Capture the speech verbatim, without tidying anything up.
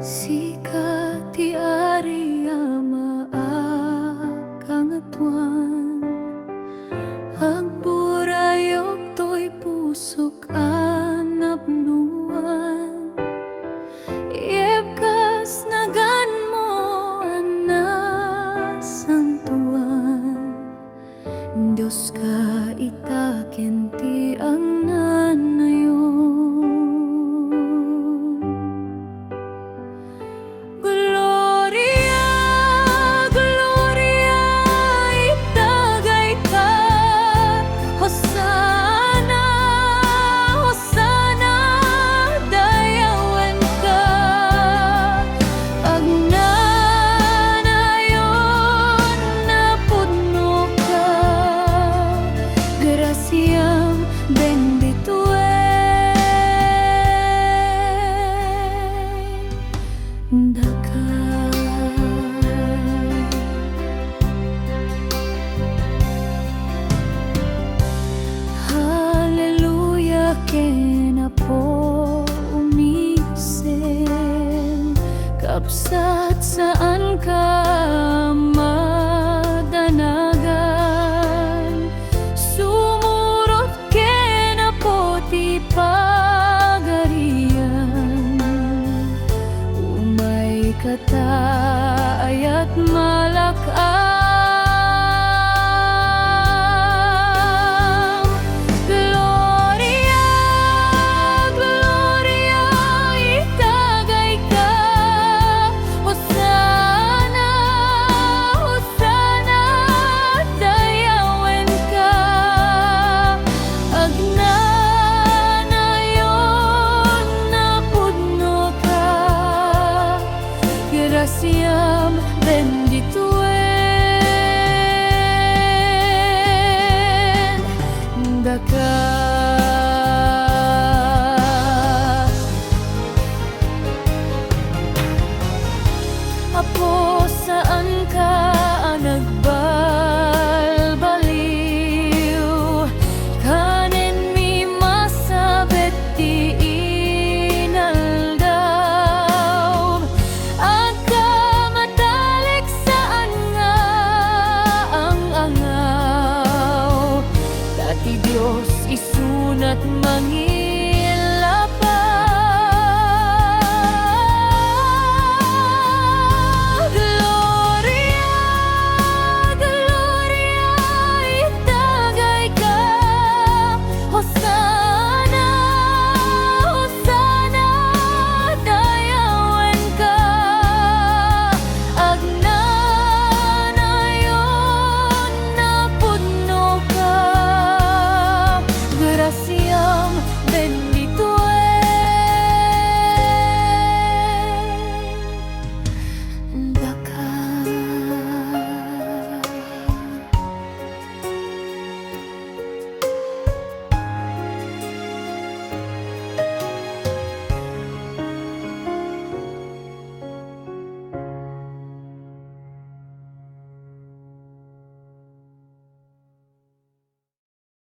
Sika ti Ari, Ama a Kangatoan, agburayok toy pusok a napnoan. Iebkas naganmo a nasantoan. Dioska ita ken ti agnanayon. Gloria, gloria, itagayka. Hosanna, Hosanna, dayawenka. Agnanayon, napudnoka. Grasiam, bendituem daka. Hallelujah ken Apo, umisel, kabsat, saanka madanagan. Sumurot ken Apo ti pagarian. Umayka ta